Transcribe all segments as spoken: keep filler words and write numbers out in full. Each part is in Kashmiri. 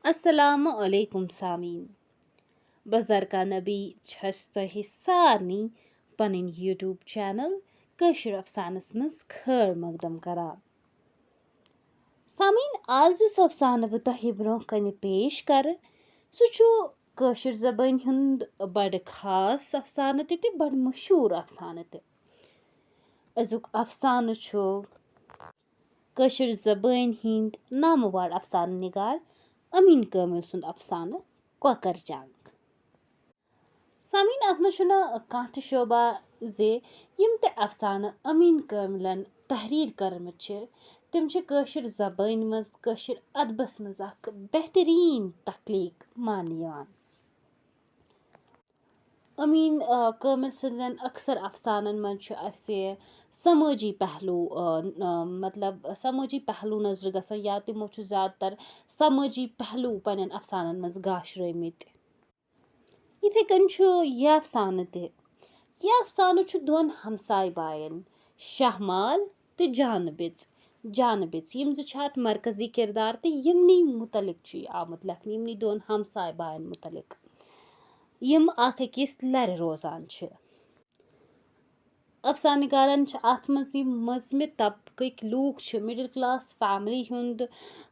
السلام علیکم سامعین، بہٕ زرکا نبی چھَس تۄہہِ سارنٕے پنٕنۍ YouTube channel کٲشِر افسانَس منٛز خٲر مقدم کران۔ سامعین، آز یُس افسانہٕ بہٕ تۄہہِ برونٛہہ کنہِ پیش کرٕ، سُہ چھُ کٲشِر زبٲنۍ ہُنٛد بڑٕ خاص افسانہٕ تہِ تہٕ بڑٕ مشہوٗر افسانہٕ تہِ۔ أزیُک افسانہٕ چھُ کٲشِر زبٲنۍ ہِنٛدۍ نامہٕ وار افسانہٕ نِگار أمیٖن کٲمِل سُنٛد افسانہٕ کۄکر جنٛگ۔ سامعین، اَتھ منٛز چھُنہٕ کانٛہہ تہِ شوبہ زِ یِم تہِ افسانہٕ أمیٖن کٲمِلَن تحریٖر کٔرمٕژ چھِ، تِم چھِ کٲشِر زبٲنۍ منٛز، کٲشِر ادبَس منٛز اکھ بہتریٖن تخلیٖق ماننہٕ یِوان۔ أمیٖن، آ، کٲمِل سٕنٛدٮ۪ن اکثر افسانَن منٛز چھُ اَسہِ سمٲجی پہلو، آ، آ، مطلب سمٲجی پہلو نظرِ گژھان، یا تِمو چھُ زیادٕ تر سمٲجی پہلو پنٛنٮ۪ن افسانَن منٛز گاشرٲومٕتۍ۔ یِتھَے کٔنۍ چھُ یہِ افسانہٕ تہِ۔ یہِ افسانہٕ چھُ دۄن ہمساے باین، شاہ مال تہٕ جانہٕ بیٚژ، جانہٕ بیٚژ، یِم زٕ چھِ اَتھ مرکزی کردار تہٕ یِمنٕے مُتعلق چھُ یہِ آمُت لیکھنہٕ، یِمنٕے دۄن ہمساے باین مُتعلق، یِم اکھ أکِس لرِ روزان چھِ۔ افسانہٕ نِگارن چھِ اَتھ منٛز یِم مٔنٛزمہِ طبقٕکۍ لوٗکھ چھِ، middle class family ہُنٛد،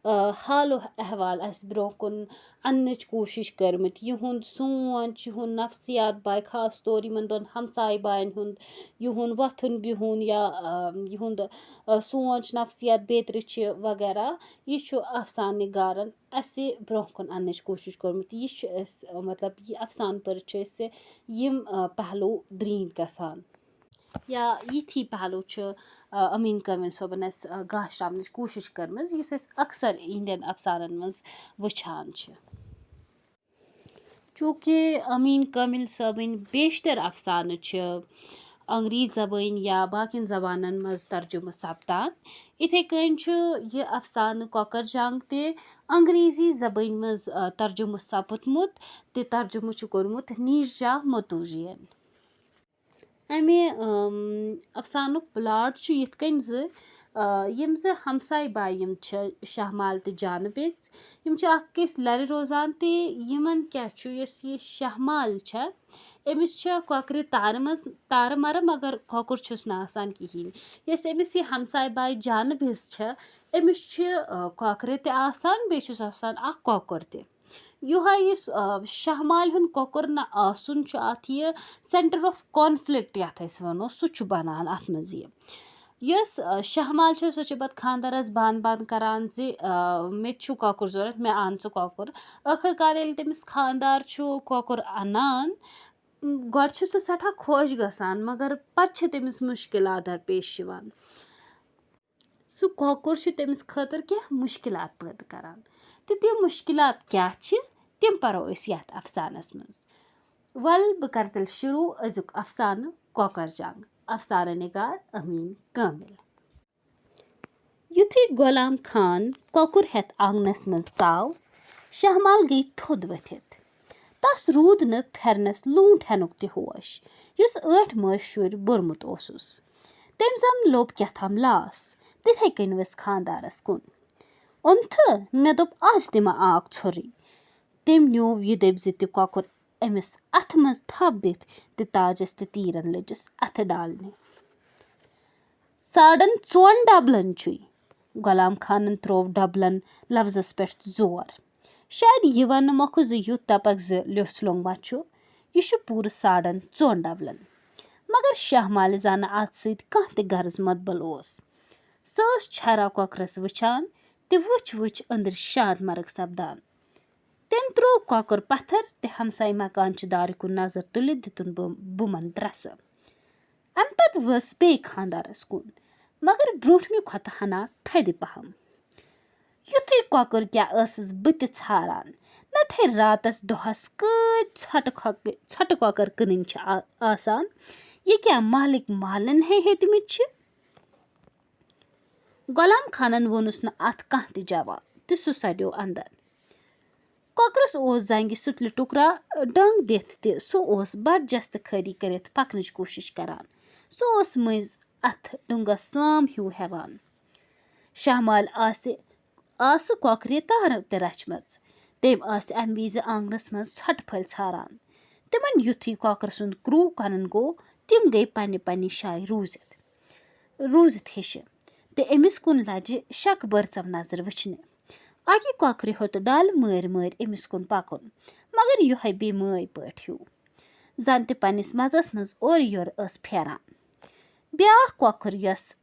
آ، حال و احوال اَسہِ برٛونٛہہ کُن اَننٕچ کوٗشِش کٔرمٕتۍ۔ یِہُنٛد سونٛچ، یِہُنٛد نفسیات باے، خاص طور یِمَن دۄن ہمسایہِ باین ہُنٛد، یِہُنٛد وۄتھُن بِہُن یا، آ، یِہُنٛد، آ، سونٛچ، نفسیات، بیترِ چھِ وغیرہ، یہِ چھُ افسانہٕ نِگارن اَسہِ برٛونٛہہ کُن اَننٕچ کوٗشِش کٔرمٕژ۔ یہِ چھُ أسۍ، آ، مطلب، یہِ افسانہٕ پٔرِتھ چھِ أسۍ یِم، آ، پہلو برٛینٛہہ گژھان۔ یا یِتھی پہلو چھُ، آ، أمیٖن کٲمِل صٲبن اَسہِ، آ، گاشراونٕچ کوٗشِش کٔرمٕژ، یُس أسۍ اکثر یِہنٛدٮ۪ن افسانن منٛز وٕچھان چھِ۔ چوٗنٛکہِ أمیٖن کٲمِل صٲبٕنۍ بیشتر افسانہٕ چھِ انگریزی زبٲنۍ یا باقین زبانن منٛز ترجمہٕ سپدان، یِتھے کٔنۍ چھُ یہِ افسانہٕ کۄکر جنٛگ تہِ انگریزی زبٲنۍ منٛز، آ، ترجمہٕ سپُدمُت تہٕ ترجمہٕ چھُ کوٚرمُت نیٖرجا متوجیَن۔ اَمہِ، ٲم، افسانُک plot چھُ یِتھ کٔنۍ زِ، آ، یِم زٕ ہمساے باے یِم چھِ، شاہ مال تہٕ جانہٕ بیٚژ، یِم چھِ اکھ أکِس لرِ روزان تہٕ یِمن کیٛاہ چھُ، یۄس یہِ شاہ مال چھےٚ، أمِس چھےٚ کۄکرِ تارٕ منٛز، تارٕ مَرٕ، مگر کۄکُر چھُس نہٕ آسان کِہیٖنۍ۔ یۄس أمِس یہِ ہمساے باے جانہٕ بیٚژ چھےٚ، أمِس چھِ، آ، کۄکرِ تہِ آسان، بیٚیہِ چھُس آسان اکھ کۄکُر تہِ۔ یِہوٚے یُس، آ، شاہ مالہِ ہُنٛد کۄکُر نہٕ آسُن چھُ، اَتھ یہِ center of conflict یَتھ أسۍ وَنو، سُہ چھُ بَنان اَتھ منٛز یہِ۔ یۄس، آ، شاہ مال چھِ، سۄ چھِ پَتہٕ خانٛدارَس بانہٕ بانہٕ کَران زِ، آ، مےٚ تہِ چھُ کۄکُر ضوٚرَتھ، مےٚ اَن ژٕ کۄکُر۔ ٲخٕر کار ییٚلہِ تٔمِس خانٛدار چھُ کۄکُر اَنان، گۄڈٕ چھُ سُہ سٮ۪ٹھاہ خۄش گژھان، مگر پَتہٕ چھِ تٔمِس مُشکِلات درپیش یِوان۔ سُہ کۄکُر چھُ تٔمِس خٲطرٕ کینٛہہ مُشکِلات پٲدٕ کَران۔ تہٕ تِم مُشکِلات کیٛاہ چھِ، تِم پَرو أسۍ یَتھ اَفسانَس منٛز۔ وَلہٕ، بہٕ کَرٕ تیٚلہِ شروٗع أزیُک اَفسانہٕ کۄکَر جنٛگ۔ اَفسانہٕ نِگار أمیٖن کٲمِل۔ یُتھُے غلام خان کۄکُر ہٮ۪تھ آنٛگنَس منٛز ژاو، شاہ مال گٔیہِ تھوٚد ؤتھِتھ۔ تَس روٗد نہٕ پھٮ۪رنَس لوٗنٛٹھ ہٮ۪نُک تہِ ہوش، یُس ٲٹھ مٲنٛسہِ شُرۍ بوٚرمُت اوسُس۔ تٔمۍ زَن لوٚب کیٛاہ تام لاس، تِتھَے کٔنۍ ؤژھ خانٛدارَس کُن۔ "اوٚنتھٕ، مےٚ دوٚپ، آز تہِ ما آکھ ژھوٚرُے؟" تٔمۍ نیوٗو یہِ دٔپۍ زِ تہِ کۄکُر أمِس اَتھٕ منٛز تھپھ دِتھ تہٕ تاجَس تہٕ تیٖرَن لٔجِس اَتھٕ ڈالنہِ۔ "ساڑن ژۄن ڈبلن چھُے۔" غلام خانن تروو ڈبلن لفظس پٮ۪ٹھ زور۔ شاید یہِ وننہٕ مۄکھٕ زِ یُتھ دپکھ زِ لیوٚژھ لوٚنگما چھُ، یہِ چھُ پوٗرٕ ساڑن ژۄن ڈبلن۔ مگر شاہ مالہِ زانہٕ اتھ سۭتۍ کانٛہہ تہِ غرض متبل اوس۔ سُہ ٲس چھرا کۄکرس وٕچھان تہٕ وٕچھ وٕچھ أندرۍ شاد مرگ سپدان۔ تٔمۍ تروو کۄکُر پتھر تہٕ ہمسایہِ مکان چہِ دارِ کُن نظر تُلِتھ دِتُن بُم-، بُمن پرٛسہٕ۔ اَمہِ پتہٕ ؤژھ بیٚیہِ خانٛدارس کُن، مگر برٛونٛٹھمہِ کھۄتہٕ ہنا تھدِ پہم۔ یُتھُے کۄکُر کیٛاہ ٲسٕس بہٕ تہِ ژھاران، نتہٕ ہے راتس دۄہس کۭتۍ ژھۄٹہٕ کھۄکہٕ-، ژھۄٹہٕ کۄکر کٕنٕنۍ چھِ آ-، آسان، یہِ کیٛاہ مالِک مالِن ہے ہیٚتمٕتۍ چھِ؟ غلام خانن ووٚنُس نہٕ اتھ کانٛہہ تہِ جواب تہٕ سُہ سڑیو اندر۔ کۄکرس اوس زنگہِ سُتلہِ ٹُکرا ڈنگ دِتھ تہِ سُہ اوس بڑ جستہٕ خٲری کٔرِتھ پکنٕچ کوٗشش کران۔ سُہ اوس مٔنٛزۍ اتھٕ ڈُنگس سام ہیوٗ ہٮ۪وان۔ شاہ مالۍ آسہِ، آسہٕ کۄکرِ تارٕ تہِ رچھمژ، تٔمۍ آسہِ اَمہِ وِزِ آنٛگنَس منٛز ژھۄٹہٕ پھٔلۍ ژھاران۔ تِمَن یُتھُے کۄکرٕ سُنٛد کرٛوٗ کَنَن گوٚو، تِم گٔے پنٛنہِ پنٛنہِ جایہِ روٗزِتھ، روٗزِتھ ہِشہِ۔ تہٕ أمِس کُن لَجہِ شَکہٕ بٔرژَو نظرِ وٕچھنہِ۔ اَکہِ کۄکرِ ہیوٚت ڈَل مٲرۍ مٲرۍ أمِس کُن پَکُن، مگر یِہوٚے بے مٲے پٲٹھۍ ہیوٗ، زَن تہِ پنٛنِس مَزَس منٛز اورٕ یورٕ ٲس پھیران۔ بیٛاکھ کۄکٕر، یۄس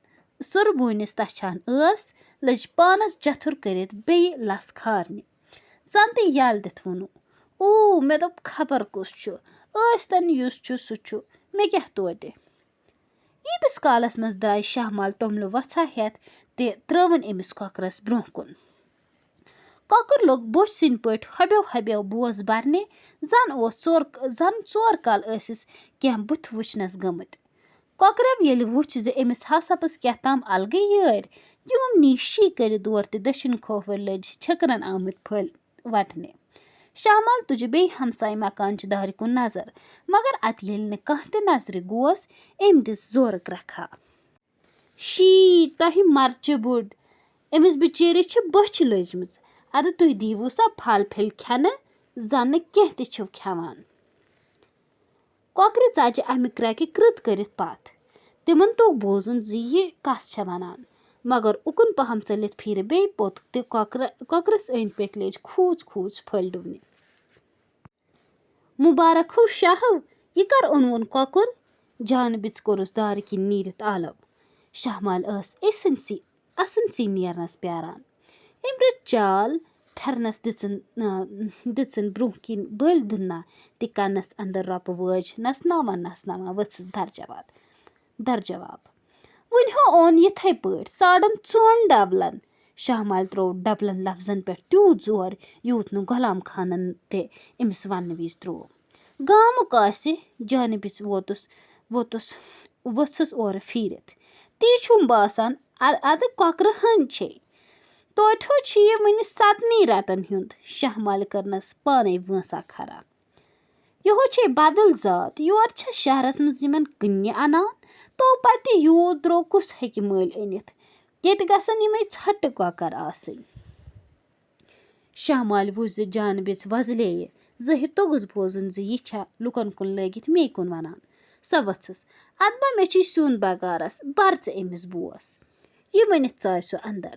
سُربوٗنِس تَچھان ٲس، لٔج پانَس جَتھُر کٔرِتھ بیٚیہِ لَس کھارنہِ۔ زَن تہِ یَل دِتھ ووٚنُن، "اوٗ، مےٚ دوٚپ، خبر کُس چھُ، ٲسۍتَن یُس چھُ، سُہ چھُ، مےٚ کیٛاہ توتہِ؟" ییٖتِس کالَس منٛز درٛاے شاہ مال توٚملہٕ وۄژھا ہٮ۪تھ تہِ ترٛٲوٕن أمِس کۄکرَس برٛونٛہہ کُن۔ کۄکُر لوٚگ بوٚچھِ سٕنٛدۍ پٲٹھۍ ہۄبیو ہۄبیو بوس بَرنہِ، زَن اوس ژور، زَن ژور کال ٲسِس کینٛہہ بُتھِ وٕچھنَس گٔمٕتۍ۔ کۄکرَو ییٚلہِ وُچھ زِ أمِس ہسا پٔز کیٛاہ تام الگٕے یٲرۍ، یِم نی شی کٔرِتھ دور تہِ دٔچھِنۍ کھووٕرۍ لٔج چھٔکرَن آمٕتۍ پھٔلۍ وَٹنہِ۔ شاہ مال تُجہِ بیٚیہِ ہمسایہِ مکانچہِ دارِ کُن نظر، مگر اَتہِ ییٚلہِ نہٕ کانٛہہ تہِ نظرِ گوس، أمۍ دِژ زورٕ کرٛٮ۪کھا۔ "شی، تۄہہِ مرچہِ بُڈ، أمِس بِچٲرِس چھِ بۄچھِ لٔجمٕژ۔ اَدٕ تُہۍ دیٖوُ سا پھل پھلۍ کھٮ۪نہٕ، زَنہٕ کینٛہہ تہِ چھِو کھٮ۪وان۔" کۄکرِ ژَجہِ اَمہِ کرٛٮ۪کہِ کٕرٕت کٔرِتھ پَتھ۔ تِمَن توٚگ بوزُن زِ یہِ کَس چھےٚ وَنان، مگر اُکُن پَہَم ژٔلِتھ پھیٖرِ بیٚیہِ پوٚت تہِ کۄکرٕ، کۄکرَس أنٛدۍ پٔکۍ لٔج کھوٗژ کھوٗژ پھٔلۍ ڈُونہِ۔ "مُبارک ہو شاہو، یہِ کر اوٚنوُن کۄکُر؟" جانہٕ بِژ کوٚرُس دارٕ کِنۍ نیٖرِتھ آلو۔ شاہ مالہِ ٲس أسٕنسٕے، اَسٕنسٕے نیرنَس پیاران۔ أمۍ رٔٹ چال، پھٮ۪رنَس دِژٕن، آ، دِژٕن برٛونٛہہ کِنۍ بٔلۍ دٕنہ تہِ کَنَس اَندَر رۄپہٕ وٲج نَژناوان نَژناوان ؤژھٕس درجواد۔ درجواب۔ وُنہِ ہو اوٚن یِتھَے پٲٹھۍ ساڑن ژۄن ڈبلن۔ شاہ مالہِ ترٛوو ڈبلن لفظن پٮ۪ٹھ تیوٗت زور، یوٗت نہٕ غلام خانن تہِ أمِس وننہٕ وِزِ ترٛوو۔ گامُک آسہِ جانہِ بِژ ووتُس، ووتُس، ووٚژھُس اورٕ پھیٖرِتھ۔ "تی چھُم باسان، ا-، ادٕ کۄکرٕ ہن چھے۔ توتہِ ہو چھُ یہِ وُنہِ ستنٕے رٮ۪تن ہُنٛد۔" شاہ مالہِ کٔرنس پانے وٲنٛسا کھڑا۔ "یِہو چھے بدل ذات، یور چھا شہرس منٛز یِمن کٕننہِ انان؟ تو پتہٕ یوٗت درٛوگ کُس ہیٚکہِ مٔلۍ أنِتھ؟ ییٚتہِ گژھن یِمے ژھۄٹہٕ کۄکر آسٕنۍ۔" شاہ مالہِ وُچھ زِ جانہٕ بِژ وۄزلییہِ۔ ظٲہِر توٚگُس بوزُن زِ یہِ چھا لُکن کُن لٲگِتھ مے کُن ونان۔ سۄ ؤژھٕس۔ "ادٕ با مےٚ چھُے سیُن بکارس، بر ژٕ أمِس بوس۔" یہِ ؤنِتھ ژاے سۄ اندر۔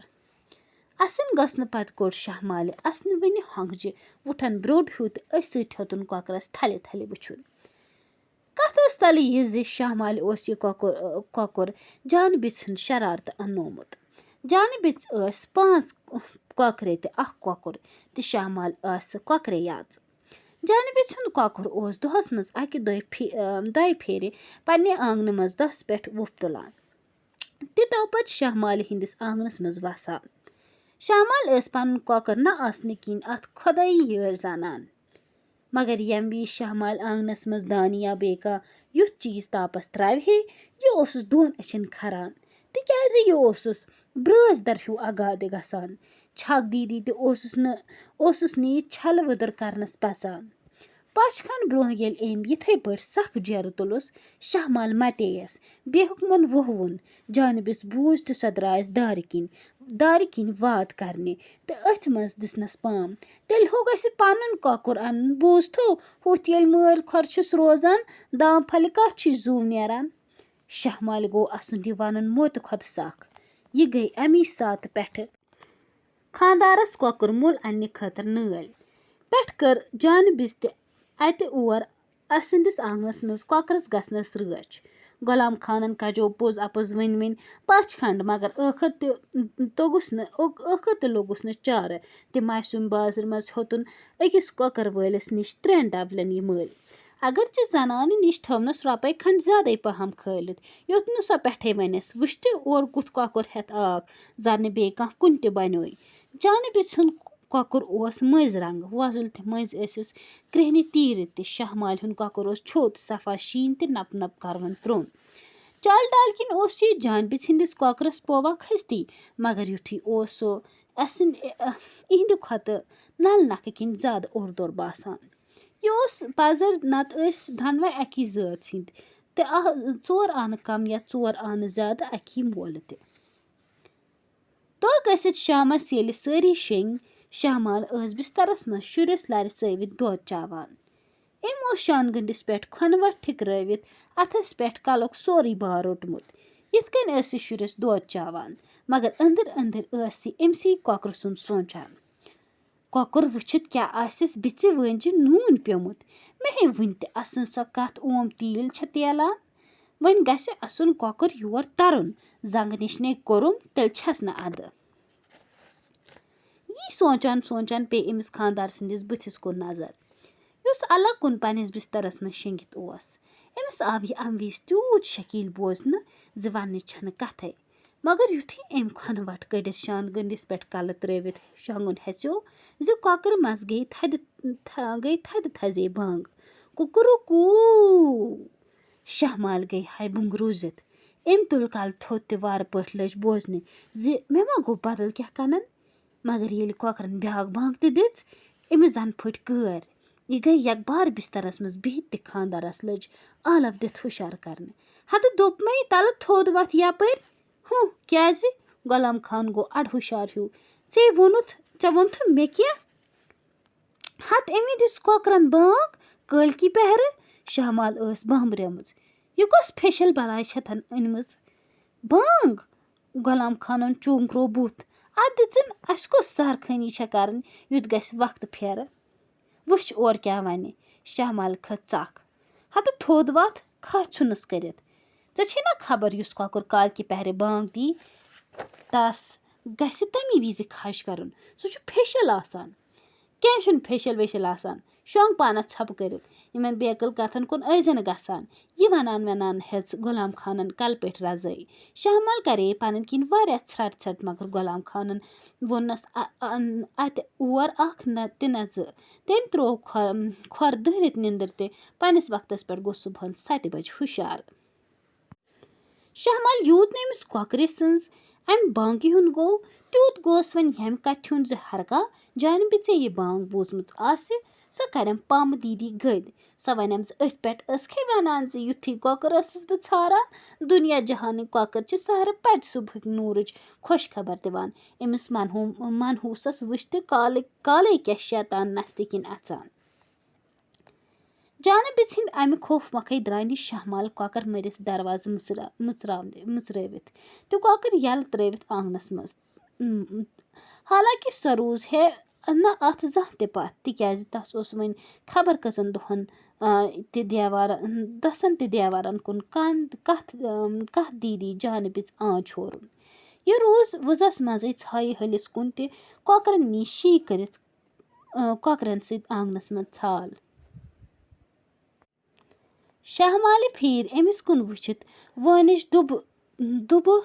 اَسٕنۍ گژھنہٕ پتہٕ کوٚڑ شاہ مالہِ اَسنہٕ وٕنہِ ہۄنٛگجہِ وُٹھن برٛوٚڈ ہیوٗ تہٕ أتھۍ سۭتۍ ہیوٚتُن کۄکرس تھلہِ تھلہِ وٕچھُن۔ کتھ ٲس تلہٕ یہِ زِ شاہ مالہِ اوس یہِ کۄکُر، کۄکُر جانہٕ بِژِ ہُنٛد شرارتہٕ اننومُت۔ جانہٕ بِژ ٲس پانٛژھ کۄکرِ تہٕ اکھ کۄکُر، تہٕ شاہ مال ٲس کۄکرے یٲژ۔ جانہٕ بِژِ ہُنٛد کۄکُر اوس دۄہس منٛز اکہِ دۄیہِ پھِ-، دۄیہِ پھیرِ پننہِ آنگنہٕ منٛز دۄہس پٮ۪ٹھ وُپھ تُلان۔ تہٕ تو پتہٕ شاہ مالہِ ہٕنٛدِس آنگنس منٛز وسان۔ شاہ مالہِ ٲس پنُن کۄکر نہ آسنہٕ کِنۍ اتھ خۄدٲیی یٲرۍ زانان۔ مگر ییٚمہِ وِزِ شاہ مالہِ آنگنس منٛز دانہِ یا بیٚیہِ کانٛہہ یُتھ چیٖز تاپس تراوِ ہے، یہِ اوسُس دۄن أچھن کھران، تِکیازِ یہِ اوسُس برٲزۍ در ہیوٗ آگادِ گژھان۔ چھک دیٖدی تہِ اوسُس نہٕ، اوسُس نہٕ یہِ چھلہٕ وٕدٕر کرنس پژان۔ پچھ کھنڈ برونٛہہ ییٚلہِ أمۍ یِتھے پٲٹھۍ سخ جیرٕ تُلُس، شاہ مال متے یس۔ بے حُکمن وُہ وُن۔ جانہٕ بِژ بوٗز تہٕ سۄ درٛایس دارِ کِنۍ، دارِ کِنۍ واد کرنہِ تہٕ أتھۍ منٛز دِژنس پام۔ "تیٚلہِ ہوٚگ اَسہِ پنُن کۄکُر اَنُن، بوٗزتھو؟ ہُتھ ییٚلہِ مٲلۍ کھۄر چھُس روزان، دام پھلہِ کتھ چھُے زُو نیران؟" شاہ مالہِ گوٚو اَسُنٛد یہِ ونُن موتہٕ کھۄتہٕ سخ۔ یہِ گٔے اَمی ساتہٕ پٮ۪ٹھٕ خانٛدارس کۄکُر مول اَننہِ خٲطرٕ نٲلۍ۔ پٮ۪ٹھٕ کٔر جانہٕ بِژ تہِ اَتہِ اور اَسٕنٛدِس آنٛگنس منٛز کۄکرس گژھنس رٲچھ۔ غلام خانن کجو پوٚز اپُز ؤنۍ ؤنۍ پچھ کھنڈ، مگر ٲخٕر تہِ توٚگُس نہٕ، ٲخ-، ٲخٕر تہِ لوٚگُس نہٕ چارٕ۔ تہٕ ماسہِ سُنٛد بازرٕ منٛز ہیوٚتُن أکِس کۄکر وٲلِس نِش ترٛٮ۪ن ڈبلن یہِ مٔلۍ۔ اگرچہِ زنانہِ نِش تھٲونس رۄپے کھنڈ زیادے پہم کھٲلِتھ، یوٚت نہٕ سۄ پٮ۪ٹھے ونٮ۪س وُچھتہِ اورٕ کُتھ کۄکُر ہٮ۪تھ آکھ، زنہٕ بیٚیہِ کانٛہہ کُنہِ تہِ بنیوے۔ جانہٕ بِژ ہُنٛد کۄکُر اوس مٔنٛزۍ رنٛگہٕ، وۄزُل تہٕ مٔنٛزۍ ٲسِس کرٛیٚہنہِ تیٖرٕ تہِ۔ شاہ مالہِ ہُنٛد کۄکُر اوس چھوٚت، صفا شیٖن تہٕ نپہٕ نپہٕ کروَن پرٛون۔ چالہِ ڈالہِ کِنۍ اوس یہِ جانہٕ بِژِ ہٕنٛدِس کۄکرس پووا کھستی، مگر یُتھُے اوس سُہ اَسٕنٛدِ، اِہِنٛدِ کھۄتہٕ نلہٕ نکھٕ کِنۍ زیادٕ اوٚر دوٚر باسان۔ یہِ اوس پزر، نتہٕ ٲسۍ دۄنوے اکی زٲژ ہٕنٛدۍ، تہٕ اَ-، ژور آنہٕ کم یا ژور آنہٕ زیادٕ اکی مۄلہٕ تہِ۔ دۄہ گٔژھِتھ شامس ییٚلہِ سٲری شیٚنگۍ، شاہ مال ٲس بسترس منٛز شُرِس لرِ سٲوِتھ دۄد چاوان۔ أمۍ اوس شانہٕ گٔنٛڈِس پٮ۪ٹھ کھۄنہٕ وَٹ ٹھِکرٲوِتھ اَتھس پٮ۪ٹھ کلُک سورُے بار روٚٹمُت۔ یِتھ کٔنۍ ٲس یہِ شُرِس دۄد چاوان، مگر أنٛدٕرۍ أنٛدٕرۍ ٲس یہِ أمۍ سٕے کۄکرٕ سُنٛد سونٛچان۔ کۄکُر وٕچھِتھ کیٛاہ آسٮ۪س بِژِ وٲنٛجہِ نوٗن پیوٚمُت؟ مےٚ ہے وٕنہِ تہِ اَسٕنۍ سۄ کَتھ اوم تیٖل چھےٚ تیلان۔ وۄنۍ گژھِ اَسُن کۄکُر یور تَرُن، زنٛگہٕ نِش نے کوٚرُم، تیٚلہِ چھَس نہٕ اَدٕ۔ یی سونٛچان سونٛچان پیٚیہِ أمِس خانٛدار سٕنٛدِس بٕتھِس کُن نظر، یُس الگ کُن پنٛنِس بسترس منٛز شیٚنٛگِتھ اوس۔ أمِس آو یہِ اَمہِ وِزِ تیوٗت شکیٖل بوزنہٕ زِ وننٕچ چھَنہٕ کَتھَے۔ مگر یُتھُے أمۍ کھۄنہٕ وَٹھ کٔڑِتھ شانہٕ گٔنٛڈِس پٮ۪ٹھ کَلہٕ ترٛٲوِتھ شۄنٛگُن ہیٚژیو زِ کۄکرٕ منٛز گٔیہِ تھدِ، تھا-، گٔیہِ تھدِ تھزے بانٛگ، "کُکُرُکوٗ!" شاہ مال گٔیہِ ہاے بُنٛگ روٗزِتھ۔ أمۍ تُل کَلہٕ تھوٚد تہٕ وارٕ پٲٹھۍ لٔج بوزنہِ زِ مےٚ ما گوٚو بدل کینٛہہ کَنَن؟ مگر ییٚلہِ کۄکرَن بیٛاکھ بانٛگ تہِ دِژ، أمِس زَن پھٔٹۍ کٲرۍ۔ یہِ گٔیہِ یکبار بسترس منٛز بِہِتھ تہٕ خانٛدارس لٔج آلو دِتھ ہُشار کرنہِ۔ "ہتہٕ دوٚپمَے تَلہٕ تھوٚد وَتھ یپٲرۍ۔" "ہُہ، کیٛازِ؟" غلام خان گوٚو اَڑٕ ہُشار ہیوٗ۔ "ژےٚ ووٚنُتھ، ژےٚ ووٚنتھٕ مےٚ کینٛہہ؟" "ہتہٕ أمی دِژ کۄکرن بانٛگ کٲلۍ کی پہرٕ۔" شاہ مال ٲس بامبریمٕژ۔ "یہِ کۄس پھیٚشل بلاے چھےٚ تھن أنمٕژ؟ بانٛگ؟" غلام خانن چونٛکرو بُتھ۔ "اَتھ دِژٕن، اَسہِ کۄس سارخٲنی چھےٚ کرٕنۍ، یُتھ گژھِ وقتہٕ پھیرٕ؟ وٕچھ اورٕ کیٛاہ وَنہِ۔" شاہ مال کھٔژ ژکھ۔ "ہتہٕ تھوٚد وَتھ، کھس ژھُنُس کٔرِتھ۔ ژےٚ چھے نا خبر یُس کۄکُر کالکہِ پہرِ بانٛگ دی، تس گژھِ تَمی وِزِ خش کرُن۔ سُہ چھُ پھیٚشل آسان۔" "کینٛہہ چھُنہٕ پھیٚشل ویٚشل آسان، شۄنٛگ پانس ژھۄپہٕ کٔرِتھ۔ یِمن بیقل کتھن کُن ٲسۍ زِ نہٕ گژھان۔" یہِ ونان ونان ہیٚژ غلام خانن کلہٕ پٮ۪ٹھ رزٲے۔ شاہ مال کرے پنٕنۍ کِنۍ واریاہ ژھرٹھ ژھرٹھ، مگر غلام خانن ووٚننس ا-، ان-، اتہِ اور اکھ نہ تہِ نہ زٕ۔ تٔمۍ ترٛوو کھۄ-، کھۄر دٲرِتھ نِندٕر تہِ۔ پننِس وقتس پٮ۪ٹھ گوٚو صبحن ستہِ بجہِ ہُشار۔ شاہ مال یوٗت نہٕ أمِس کۄکرِ سٕنٛز اَمہِ بانٛگہِ ہُنٛد گوٚو، تیوٗت گوس وۄنۍ ییٚمہِ کَتھِ ہُنٛد زِ ہرگاہ جانہِ بِژے یہِ بانٛگ بوٗزمٕژ آسہِ، سۄ کَرٮ۪م پامہٕ دیٖدی گٔدۍ۔ سۄ وَنٮ۪م زِ أتھۍ پٮ۪ٹھ ٲسکھے وَنان زِ یُتھُے کۄکُر ٲسٕس بہٕ ژھاران، دُنیا جہانٕکۍ کۄکٕر چھِ سحرٕ پَتہِ صُبحٕکۍ نوٗرٕچ خۄش خبر دِوان۔ أمِس منحو-، منحوسَس وٕچھتھ کالٕکۍ، کالے کیٛاہ شیطان نستہِ کِنۍ اَژان۔ جانہٕ بِژِ ہِنٛدۍ اَمہِ خوف مۄکھَے درٛاے نہٕ شاہ مال کۄکَر مٔرِس دروازٕ مٕژرا-، مٕژراونہِ، مٕژرٲوِتھ تہٕ کۄکَر یَلہٕ ترٛٲوِتھ آنٛگنَس منٛز۔ اۭں، حالانکہِ سۄ روٗز ہے نہٕ اَتھ زانٛہہ تہِ پَتھ، تِکیٛازِ تَس اوس وۄنۍ خبر کٔژَن دۄہَن، آ، تہِ دیوارَن، دَسَن تہِ دیوارَن کُن کَن-، کَتھ، اۭں، کَتھ دیٖدی جانہٕ بِژ آنٛچ ہورُن۔ یہِ روٗز وٕزَس منٛزٕے ژھایہِ ہلِس کُن تہِ کۄکرَن نِش شی کٔرِتھ، اۭں، کۄکرَن سۭتۍ آنٛگنَس منٛز ژھال۔ شاہ مالہِ پھیٖرۍ أمِس کُن وٕچھِتھ وٲنِج دُبہٕ، دُبہٕ،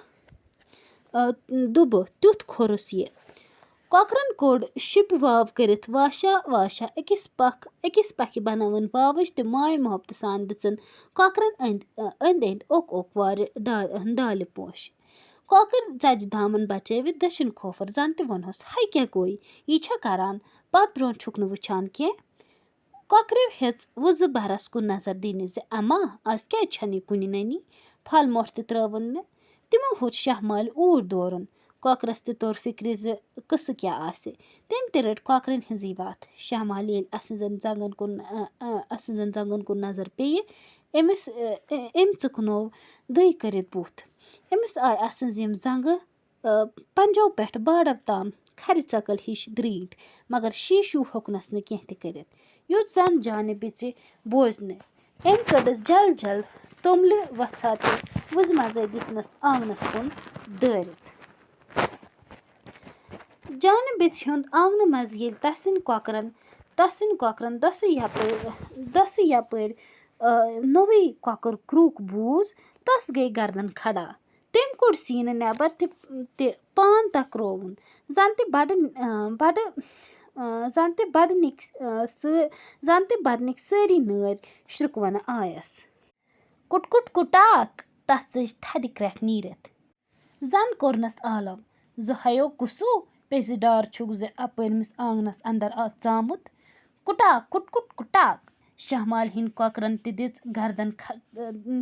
آ، دُبہٕ تیُتھ کھوٚرُس یہِ۔ کۄکرَن کوٚڑ شِپہِ واو کٔرِتھ واشا واشا أکِس پکھ، أکِس پکھِ بنٲوٕن واوٕج تہٕ ماے محبتہٕ سان دِژٕن کۄکرَن أنٛدۍ، أنٛدۍ أنٛدۍ اوٚک اوٚک وارِ ڈا-، ڈالہِ پوش۔ کۄکٕر ژَجہِ دامَن بچٲوِتھ دٔچھِنۍ کھوفر زَن تہِ ووٚنہوس، "ہے کیٛاہ گوٚے؟ یہِ چھا کران؟ پتہٕ برونٛہہ چھُکھ نہٕ وٕچھان کینٛہہ؟" کۄکرٮ۪و ہیٚژ وُزٕ بَرَس کُن نظر دِنہِ زِ، "اما، از کیٛازِ چھَنہٕ یہِ کُنہِ نٔنی؟ پھل مۄٹھ تہِ ترٲوٕن نہٕ۔" تِمو ہیوٚت شاہ مالہِ اوٗرۍ دورُن۔ کۄکرَس تہِ توٚر فِکرِ زِ قٕصہٕ کیٛاہ آسہِ۔ تٔمۍ تہِ رٔٹ کۄکرَن ہٕنٛزٕے وَتھ۔ شاہ مالہِ ییٚلہِ اَسٕنٛزَن زنٛگَن کُن، اَ، اَ، اَسٕنٛزَن زنٛگَن کُن نظر پیٚیہِ، أمِس، اَ، اَ، أمۍ ژُکنوو دٔے کٔرِتھ بُتھ۔ أمِس آے اَسٕنٛز یِم زنٛگہٕ، اَ، پنٛجو پٮ۪ٹھ باڈَو تام کھرِ ژٔکٕل ہِش درٛیٖنٛٹھ، مگر شیٖشوٗ ہیوٚکنَس نہٕ کینٛہہ تہِ کٔرِتھ، یُتھ زَن جانہِ بِژِ بوزنہِ۔ أمۍ کٔڈٕس جل جل توٚملہِ وَژھا تہٕ وُزٕ منٛزَے دِژنَس آنٛگنَس کُن دٲرِتھ۔ جانہِ بِژِ ہُنٛد آنٛگنہٕ منٛز ییٚلہِ تَسٕنٛدۍ کۄکرَن، تَسٕنٛدۍ کۄکرَن دۄسٕے یَپٲرۍ، دۄسٕے یَپٲرۍ، آ، نوٚوُے کۄکُر کرٛوٗک بوٗز، تَس گٔے گردن کھڑا۔ تٔمۍ کوٚڑ سیٖنہٕ نٮ۪بر تہِ، تہِ پان تکرووُن۔ زَن تہِ بَڑٕ، آ، بَڑٕ، آ، زَن تہِ بَدنٕکۍ، آ، سٲ-، زَن تہِ بَدنٕکۍ سٲری نٲرۍ شرٛکوَنہٕ آیَس۔ کُٹ کُٹ کُٹاک، تَتھ ژٔج تھدِ کرٛٮ۪کھ نیٖرِتھ۔ زَن کوٚرنَس آلو، زُہیو کُسُو پیٚزِ ڈار چھُکھ زِ اَپٲرمِس آنٛگنَس اَندَر آ-، ژامُت۔ کُٹاک، کُٹ کُٹ کُٹاک، شاہ مالہِ ہِنٛدۍ کۄکرَن تہِ دِژ گردن کھ-،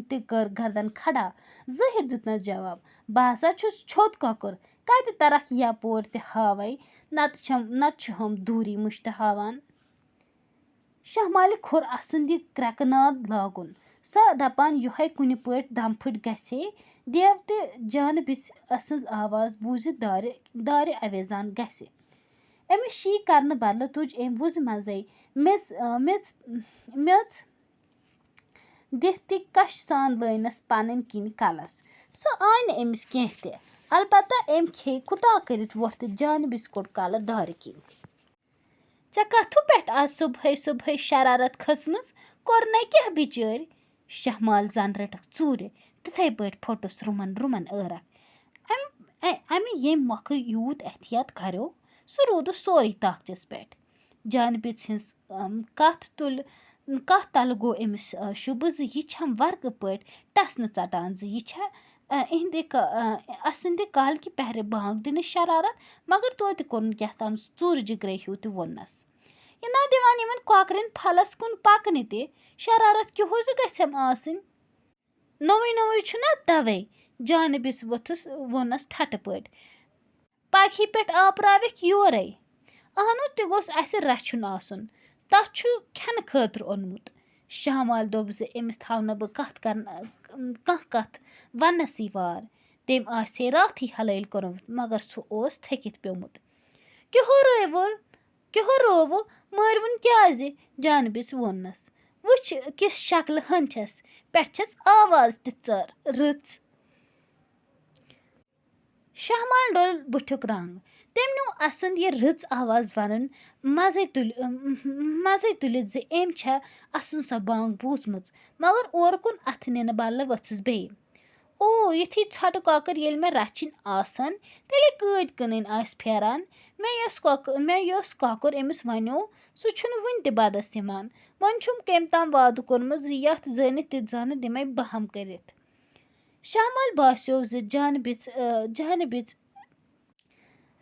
تہِ کٔر گردن کھڑا۔ ظٲہِر دیُتنَس جواب، "بہٕ ہسا چھُس چھوٚت کۄکُر، کَتہِ ترکھ یپور تہِ ہاوَے، نتہٕ چھَم، نتہٕ چھِ ہُم دوٗری مُشتہٕ ہاوان۔" شاہ مالہِ کھوٚر اَسُن یہِ کرٛٮ۪کہٕ ناد لاگُن۔ سۄ دَپان، یِہوٚے کُنہِ پٲٹھۍ دم پھٕٹۍ گژھِ ہے، دیو تہِ جانہٕ بِژِ سٕنٛز آواز بوٗزِتھ دارِ، دارِ اویزان گژھِ۔ أمِس شی کرنہٕ بدلہٕ تُج أمۍ وُزِ منٛزَے میٚژ، آ، میٚژ، میٚژ دِتھ تہِ کَشہِ سان لٲنَس پنٕنۍ کِنۍ کلس۔ سۄ آے نہٕ أمِس کینٛہہ تہِ۔ البتہ أمۍ کھے کُٹا کٔرِتھ وۄٹھ تہٕ جانہٕ بِژِ کوٚڑ کلہٕ دارِ کِنۍ۔ "ژےٚ کتھُ پٮ۪ٹھ آز صُبحٲے صُبحٲے شرارت کھٔژمٕژ؟ کوٚر نے کیٛاہ بِچٲرۍ؟" شاہ مال زن رٔٹکھ ژوٗرِ، تِتھے پٲٹھۍ پھوٚٹُس رُمن رُمن عٲرق۔ امہِ، ا-، امہِ ییٚمہِ مۄکھٕ یوٗت احتیاط کریو، سُہ روٗدُس سورُے طاقتس پٮ۪ٹھ۔ جانہٕ بِژِ ہٕنٛز، ام، کتھ تُلۍ، کتھ تلہٕ گوٚو أمِس، ا، شُبہٕ زِ یہِ چھم ورقہٕ پٲٹھۍ ٹس نہٕ ژٹان زِ یہِ چھےٚ، ا، اِہنٛدِ ک-، ا، اسٕنٛدِ کالکہِ پہرِ بانگ دِنٕچ شرارت، مگر توتہِ کوٚرُن کیٛاہ تام ژوٗرٕ جِگرے ہیوٗ تہٕ ووٚننس، "یہِ نا دِوان یِمن کۄکرٮ۪ن پھلس کُن پکنہِ تہِ، شرارت کیُہو زِ گژھٮ۪م آسٕنۍ؟" "نوٚوُے نوٚوُے چھُنا توے؟" جانہٕ بِژِ ووٚتھُس ووٚننس ٹھٹہٕ پٲٹھۍ۔ "پگہٕے پٮ۪ٹھ آپراوکھ یورے۔ اہنُو تہِ گوٚژھ اسہِ رچھُن آسُن۔ تتھ چھُ کھٮ۪نہٕ خٲطرٕ اوٚنمُت۔" شاہ مالہِ دوٚپ زِ أمِس تھاونہٕ بہٕ کتھ کرن-، کانٛہہ کتھ وننسٕے وار۔ تٔمۍ آسہِ ہے راتھٕے حلٲلۍ کوٚرمُت، مگر سُہ اوس تھٔکِتھ پیوٚمُت۔ "کیُہو رٲوٕ، کیُہو رٲوٕ، مٲرۍوُن کیازِ؟" جانہٕ بِژِ ووٚننس۔ "وٕچھ کِس شکلہٕ ہن چھس، پٮ۪ٹھ چھس آواز تہِ ژٔر رٕژ۔" شاہ مال ڈوٚل بُتھیُک رنٛگ۔ تٔمۍ نیوٗ اَسُنٛد یہِ رٕژ آواز وَنُن مَزَے تُلہِ-، مَزَے تُلِتھ زِ أمۍ چھےٚ اَسُن سۄ بانٛگ بوٗزمٕژ، مگر اورٕ کُن اَتھٕ نِنہٕ بدلہٕ ؤژھٕس بیٚیہِ۔ "او، یِتھی ژھۄٹہٕ کۄکٕر ییٚلہِ مےٚ رَچھِنۍ آسَن، تیٚلے کۭتۍ کٕنٕنۍ آسہِ پھیران؟ مےٚ یۄس کۄکہٕ، مےٚ یۄس کۄکُر أمِس وَنیو، سُہ چھُنہٕ وٕنہِ تہِ بدَس یِوان۔ وۄنۍ چھُم کٔمۍ تام وعدٕ کوٚرمُت زِ یَتھ زٲنِتھ تہِ زانہٕ دِمَے بہم کٔرِتھ۔" شاہ مالہِ باسیو زِ جانہٕ بِژ، آ، جانہٕ بِژ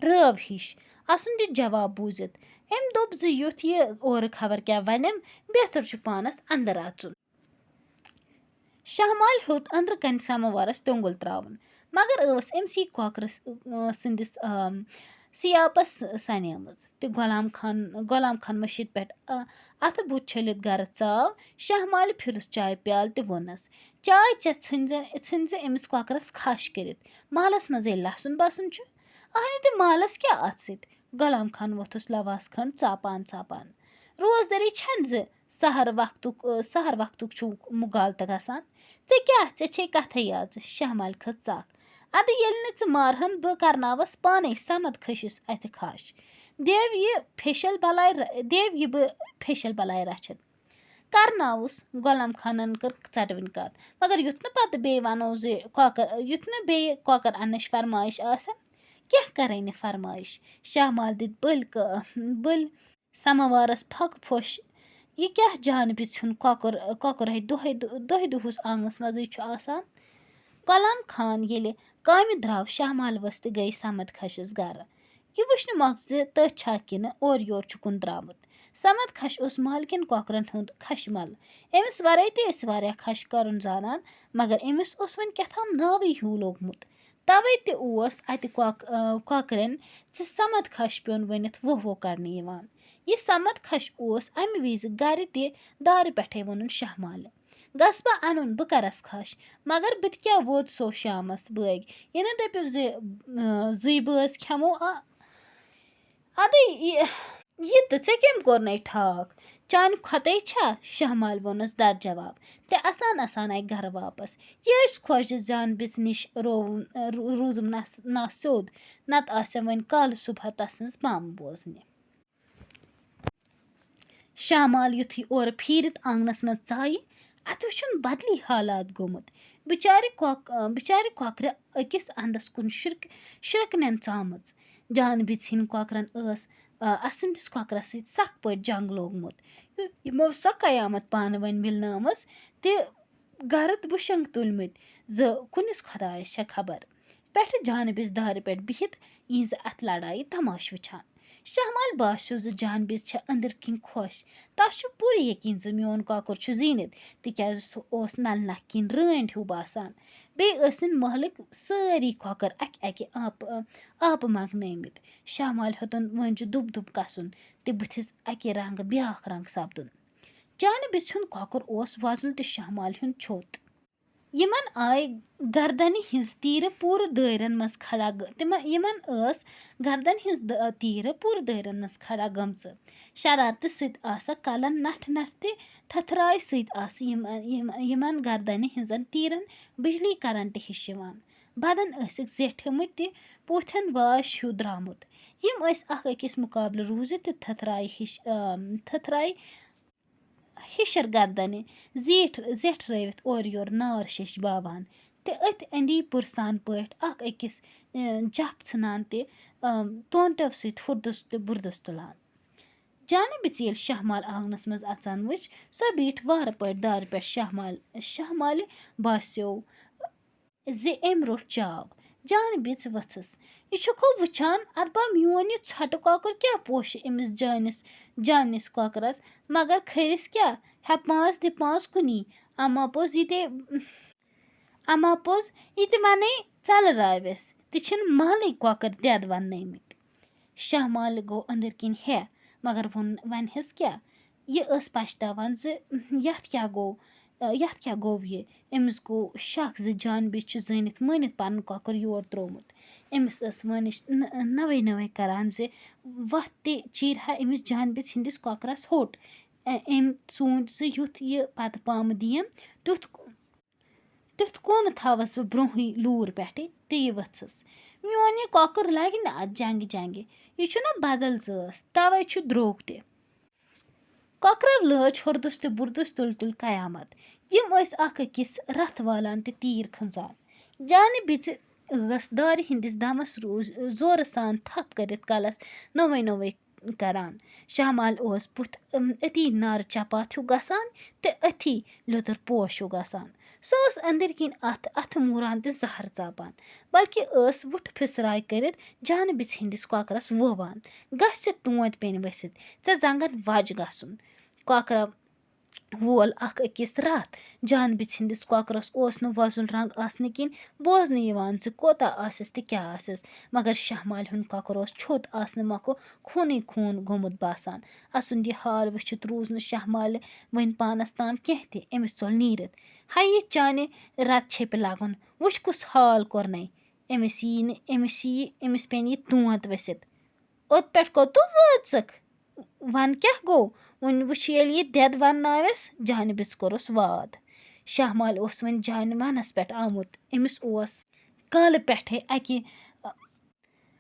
رٲو ہِش۔ اَسُن دیُت جواب بوٗزِتھ۔ أمۍ دوٚپ زِ یُتھ یہِ اورٕ خبر کیٛاہ وَنٮ۪م، بہتر چھُ پانَس اَندَر اَژُن۔ شاہ مالہِ ہیوٚت أنٛدرٕ کَنہِ سَمَوارَس توٚنٛگُل ترٛاوُن، مگر ٲس أمۍ سی کۄکرَس، آ، سٕنٛدِس، آ، سیاپَس سَنیمٕژ۔ تہٕ غلام خان، غلام خان مٔشیٖد پٮ۪ٹھ، آ، اَتھٕ بُتھ چھٔلِتھ گَرٕ ژاو۔ شاہ مالہِ پھِرُس چایہِ پیالہٕ تہٕ ووٚننَس، "چاے چٮ۪تھ ژھٕنزِ، ژھٕنزِ أمِس کۄکرَس کھَش کٔرِتھ۔ محلَس منٛزَے لَسُن بَسُن چھُ۔ اَہنہِ تہِ محلَس کیٛاہ اَتھ سۭتۍ؟" غلام خان ووٚتھُس لَواس کھنٛڈ ژاپان ژاپان۔ "روزدٔری چھَنہٕ زِ سحر وقتُک، سحر وقتُک چھُ مُغالطہٕ گژھان۔ ژےٚ کیٛاہ، ژےٚ چھے کَتھَے یٲژ؟" شاہ مالہِ کھٔژ ژَکھ۔ "اَدٕ ییٚلہِ نہٕ ژٕ مارہَن، بہٕ کَرناوَس پانَے سَمَد کھٔشِس اَتھِ کھَش۔ دیو یہِ پھیٚشَل بَلاے ر-، دیو یہِ بہٕ پھیٚشَل بَلاے رَچھَن۔" کَرناوُس، غلام خانَن کٔر ژَٹوٕنۍ کَتھ۔ "مگر یُتھ نہٕ پَتہٕ بیٚیہِ وَنو زِ کۄکَر، یُتھ نہٕ بیٚیہِ کۄکَر اَننٕچ فرمٲیِش آسٮ۪م، کینٛہہ کَرَے نہٕ فرمٲیِش۔" شاہ مال دِتۍ بٔلۍ کٲ-، بٔلۍ سَمَوارَس پھَکہٕ پھوٚش۔ "یہِ کیٛاہ جانہٕ بِژِ ہُنٛد کۄکُر، کۄکُر ہے دۄہَے دۄ-، دۄہَے دۄہَس آنٛگنَس منٛزٕے چھُ آسان؟" غلام خان ییٚلہِ کامہِ درٛاو، شاہ مال ؤژھ تہٕ گٔے سَمَد کھَشَس گَرٕ۔ یہِ وٕچھنہٕ مۄکھ زِ تٔتھۍ چھا کِنہٕ اورٕ یورٕ چھُکُن درٛامُت۔ سَمَد کھَش اوس مالکٮ۪ن کۄکرَن ہُنٛد کھَشہِ مَل۔ أمِس وَرٲے تہِ ٲسۍ واریاہ کھَش کَرُن زانان، مگر أمِس اوس وۄنۍ کیٛاہ تام ناوٕے ہیوٗ لوٚگمُت۔ تَوَے تہِ اوس اَتہِ کۄک-، آ، کۄکرٮ۪ن زِ سَمَد کھَش پیوٚن ؤنِتھ ووہ ووہ کَرنہٕ یِوان۔ یہِ سَمَد کھَش اوس اَمہِ وِزِ گَرِ تہِ دارِ پٮ۪ٹھَے ووٚنُن شاہ مالہِ، "گژھٕ بہٕ اَنُن، بہٕ کَرَس کھَش، مگر بہٕ تہِ کیٛاہ ووت سو شامَس بٲگۍ، یہِ نہٕ دٔپِو زِ، آ، زٕے بٲژ کھٮ۪مو آ-، اَدٕ یہِ، یہِ تہٕ ژےٚ کٔمۍ کوٚرنَے ٹھاکھ؟ چانہِ کھۄتَے چھا؟" شاہ مالہِ ووٚنُس در جواب۔ تہٕ اَسان اَسان آیہِ گَرٕ واپَس۔ یہِ ٲسۍ خۄش زِ جان بِژِ نِش رووُن، رو-، روٗزُم نَس-، ناس سیوٚد، نَتہٕ آسٮ۪م وۄنۍ کالہٕ صُبحَ تَسٕنٛز بَم بوزنہِ۔ شاہ مال یُتھُے اورٕ پھیٖرِتھ آنٛگنَس منٛز ژایہِ، اَتھ وٕچھُن بدلی حالات گوٚمُت۔ بِچارِ کۄک-، بِچارِ کۄکرِ أکِس اَنٛدَس کُن شِرک-، شِرکنٮ۪ن ژامٕژ۔ جان بِژِ ہِنٛدۍ کۄکرَن ٲس، آ، اَسٕنٛدِس کۄکرَس سۭتۍ سَخ پٲٹھۍ جنٛگ لوگمُت۔ یہِ-، یِمو سۄ قیامت پانہٕ ؤنۍ مِلنٲومٕژ تہِ گرد بُشنٛگ تُلمٕتۍ زِ کُنِس خۄدایَس چھےٚ خبر۔ پٮ۪ٹھٕ جانہٕ بِژِ دارِ پٮ۪ٹھ بِہِتھ یِہِنٛزِ اَتھٕ لڑایہِ تماشہٕ وٕچھان۔ شاہ مالہِ باسیو زِ جان بیٚژ چھےٚ أنٛدٕرۍ کِنۍ خۄش۔ تَس چھُ پوٗرٕ یقیٖن زِ میون کۄکُر چھُ زیٖنِتھ، تِکیٛازِ سُہ اوس نَلہِ نَکھٕ کِنۍ رٲنٛٹۍ ہیوٗ باسان۔ بیٚیہِ ٲسِن محلٕکۍ سٲری کۄکر اَکہِ اَکہِ آپہٕ، آپہٕ منٛگنٲومٕتۍ۔ شاہ مالہِ ہیوٚتُن وٲنٛجہِ دُب دُب کَسُن تہٕ بٕتھِس اَکہِ رنٛگہٕ بیٛاکھ رنٛگ سَپدُن۔ جانہِ بیٚژِ ہُنٛد کۄکُر اوس وۄزُل تہٕ شاہ مالہِ ہُنٛد چھوٚت۔ یِمن آیہِ گردنہِ ہٕنٛز تیٖرٕ پوٗرٕ دٲیرن منٛز کھڑا گٔ-، تِمن، یِمن ٲس گردنہِ ہٕنٛز دٲ-، تیٖرٕ پوٗرٕ دٲیرن منٛز کھڑا گٔمژٕ۔ شرارتہٕ سۭتۍ آسہٕ کلن نٹھ نٹھ تہِ تھتھراے سۭتۍ آسہٕ یِم، یِم، یِمن گردنہِ ہٕنٛزن تیٖرن بجلی کرنٹ ہِش یِوان۔ بدن ٲسِکھ زیٹھمٕتۍ تہِ پوتھٮ۪ن واش ہیوٗ درٛامُت۔ یِم ٲسۍ اکھ أکِس مُقابلہٕ روٗزِتھ تہٕ تھتھراے ہِش، آم، تھتھراے ہِشر گردنہِ زیٹھ، زیٹھرٲوِتھ اورٕ یورٕ نار شیٚش باوان تہٕ أتھۍ أنٛدی پُرسان پٲٹھۍ اکھ أکِس، اۭں، جپھ ژھٕنان تہِ، اۭں، تونٛتٮ۪و سۭتۍ ہُردُس تہٕ بُردُس تُلان۔ جانہِ بیٚژِ ییٚلہِ شاہ مال آنٛگنس منٛز اژان وٕچھ، سۄ بیٖٹھ وارٕ پٲٹھۍ دارِ پٮ۪ٹھ۔ شاہ مال، شاہ مالہِ باسیو زِ أمۍ روٚٹ چاو۔ جانہِ بیٚژ ؤژھٕس۔ یہِ چھُکھو وٕچھان، اَدٕ با میون یہِ ژھۄٹہٕ کۄکُر کیٛاہ پوشہِ أمِس جٲنِس، جانِس کۄکرَس؟ مگر کھٔرِس کیٛاہ؟ ہے پانٛژھ دِ پانٛژھ کُنی۔ اما پوٚز یہِ تہِ، اما پوٚز یہِ تہِ وَنے ژَلہٕ راوٮ۪س۔ تہِ چھِنہٕ محلٕکۍ کۄکٕر دٮ۪د وَننٲومٕتۍ۔ شاہ مالہِ گوٚو أنٛدٕرۍ کِنۍ ہے، مگر ووٚن، وَنہِ ہس کیٛاہ؟ یہِ ٲس پَشتاوان زِ یَتھ کیٛاہ گوٚو، یَتھ کیٛاہ گوٚو یہِ؟ أمِس گوٚو شَک زِ جان بیٚژ چھُ زٲنِتھ مٲنِتھ پَنُن کۄکُر یور ترٛوومُت۔ أمِس ٲس وٲنِش نٔوے نٔوے کَران زِ وَتھ تہِ چیٖرِ ہا أمِس جان بیٚژ ہٕنٛدِس کۄکرَس ہوٚٹ۔ أمۍ سوٗنٛچ زِ یُتھ یہِ پَتہٕ پامہٕ دِیَم، تیُتھ تیُتھ کونہٕ تھاوَس بہٕ برٛونٛہٕے لوٗر پٮ۪ٹھٕے تہٕ یہِ ؤژھٕس۔ میون یہِ کۄکُر لَگہِ نہٕ اَتھ جنٛگہِ جنٛگہِ۔ یہِ چھُنہ بدل زٲژ، تَوَے چھُ درٛوگ تہِ۔ کۄکرَو لٲج ہُردُس تہٕ بُردُس تُلۍ تُلۍ قیامت۔ یِم ٲسۍ اَکھ أکِس رَتھ والان تہٕ تیٖر کھنٛژان۔ جانہِ بیٚژِ ٲس دارِ ہِنٛدِس دَمَس روٗز زورٕ سان تھَپھ کٔرِتھ کَلَس نوٚوَے نوٚوَے کران۔ شاہ مال اوس بُتھ، اۭں، أتی نارٕ چپاتھ ہیوٗ گژھان تہٕ أتھی لیٚدُر پوش ہیوٗ گژھان۔ سۄ ٲس أنٛدٕرۍ کِنۍ اَتھٕ، اَتھٕ موٗران تہٕ زہر ژاپان، بلکہِ ٲس وُٹھٕ پھِسراے کٔرِتھ جانہٕ بیٚژِ ہٕنٛدِس کۄکرَس وووان۔ گژھِ تونٛتۍ پیٚنۍ ؤسِتھ، ژےٚ زنٛگن وَج گژھُن۔ کۄکرَو وول اکھ أکِس رَتھ۔ جان بیٚژِ ہٕنٛدِس کۄکرَس اوس نہٕ وۄزُل رنٛگ آسنہٕ کِنۍ بوزنہٕ یِوان زِ کوتاہ آسٮ۪س تہٕ کیٛاہ آسٮ۪س، مگر شاہ مالہِ ہُنٛد کۄکُر اوس چھوٚت آسنہٕ مۄکھٕ خوٗنٕے خوٗن گوٚمُت باسان۔ اَسُنٛد یہِ حال وٕچھِتھ روٗز نہٕ شاہ مالہِ وۄنۍ پانَس تام کینٛہہ تہِ۔ أمِس ژوٚل نیٖرِتھ، ہَے یہِ چانہِ رَتہٕ چھیٚپہِ لَگُن، وٕچھ کُس حال کوٚرنَے۔ أمِس یی نہٕ، أمِس یی، أمِس پیٚنۍ یہِ تونٛت ؤسِتھ۔ اوٚت پٮ۪ٹھ کوٚت تہٕ وٲژٕکھ؟ وَن کیٛاہ گوٚو؟ وۄنۍ وٕچھ ییٚلہِ یہِ دٮ۪د وَنناوٮ۪س، جانہِ بیٚژِ کوٚرُس واد۔ شاہ مالہِ اوس وۄنۍ جانہِ وَنَس پٮ۪ٹھ آمُت۔ أمِس اوس کالہٕ پٮ۪ٹھَے اَکہِ،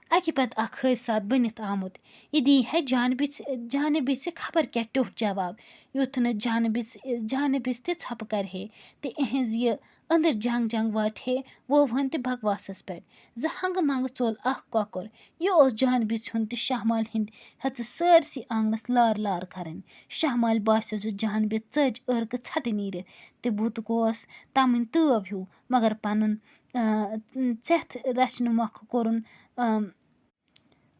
اَکہِ پَتہٕ اَکھ حٲدثات بٔنِتھ آمُت۔ یہِ دی ہے جانہِ بیٚژِ، جانہِ بیٚژِ خبر کیٛاہ ٹیوٚٹھ جواب، یُتھ نہٕ جانہِ بیٚژِ، جانہِ بیٚژِ تہِ ژھۄپہٕ کَرِ ہے تہٕ اِہِنٛز یہِ أنٛدٕر جنٛگ جنٛگ واتہِ ہے وووہَن تہِ بکواسَس پٮ۪ٹھ۔ زٕ ہنٛگہٕ منٛگہٕ ژوٚل اکھ کۄکُر۔ یہِ اوس جان بیٚژِ ہُنٛد تہٕ شاہ مالہِ ہٕنٛدِ ہیٚژٕ سٲرسٕے آنٛگنَس لار لار کَرٕنۍ۔ شاہ مالہِ باسیٚو زِ جان بیٚژ ژٔج عٲرقہٕ ژھٹہٕ نیٖرِتھ تہٕ بُتھ گوس تَمٕنۍ تٲو ہیوٗ، مگر پَنُن، آ، ژٮ۪تھ رَچھنہٕ مۄکھٕ کوٚرُن، آ،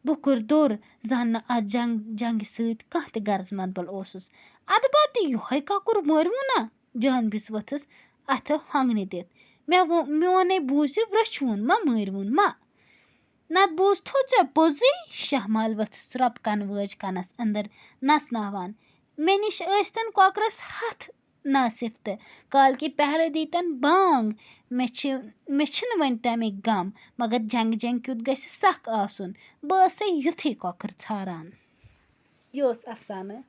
بُکُر دوٚر، زَن نہٕ اَتھ جنٛگ، جنٛگہِ سۭتۍ کانٛہہ تہِ غرض مند بل اوسُس۔ اَدٕ پَتہٕ یِہوٚے کۄکُر مٲرِوُن نا؟ جان بیٚژ ؤژھٕس اَتھٕ ہۄنٛگنہِ دِتھ۔ مےٚ ووٚن، میونے بوٗزِو رٔچھوُن ما مٲرِوُن ما؟ نَتہٕ بوٗزتھو ژےٚ پوٚزُے؟ شاہ مالہِ ؤژھٕس رۄپہٕ کَنہٕ وٲج کَنَس اندر نژناوان۔ مےٚ نِش ٲسۍتن کۄکرَس ہَتھ ناصِف تہٕ کالکہِ پہرٕ دیٖتن بانگ۔ مےٚ چھِ، مےٚ چھِنہٕ وۄنۍ تَمِکۍ غم، مگر جنٛگہٕ جنٛگہٕ کیُتھ گژھِ سَکھ آسُن۔ بہٕ ٲسَے یُتھُے کۄکُر ژھاران۔ یہِ اوس افسانہٕ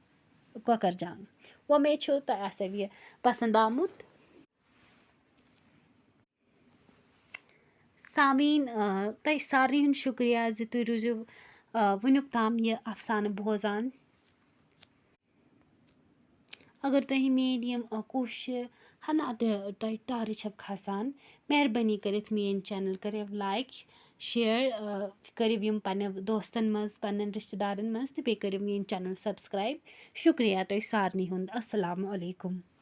کۄکر جنٛگ۔ وۄمید چھو تۄہہِ آسیو یہِ پسنٛد آمُت۔ سامعیٖن، آ، تۄہہِ سارنٕے ہُنٛد شُکریہ زِ تُہۍ روٗزِو، آ، وٕنیُک تام یہِ افسانہٕ بوزان۔ اگر تۄہہِ میٛٲنۍ یِم، آ، کوٗششہِ ہنا تہِ تۄہہِ ٹارٕ چھَو کھسان، مہربٲنی کٔرِتھ میٛٲنۍ channel کٔرِو like، share، آ، کٔرِو یِم پنٛنٮ۪ن دوستَن منٛز، پنٛنٮ۪ن رِشتہٕ دارَن منٛز تہٕ بیٚیہِ کٔرِو میٛٲنۍ channel subscribe۔ شُکریہ تۄہہِ سارنٕے ہُنٛد۔ السلام علیکم۔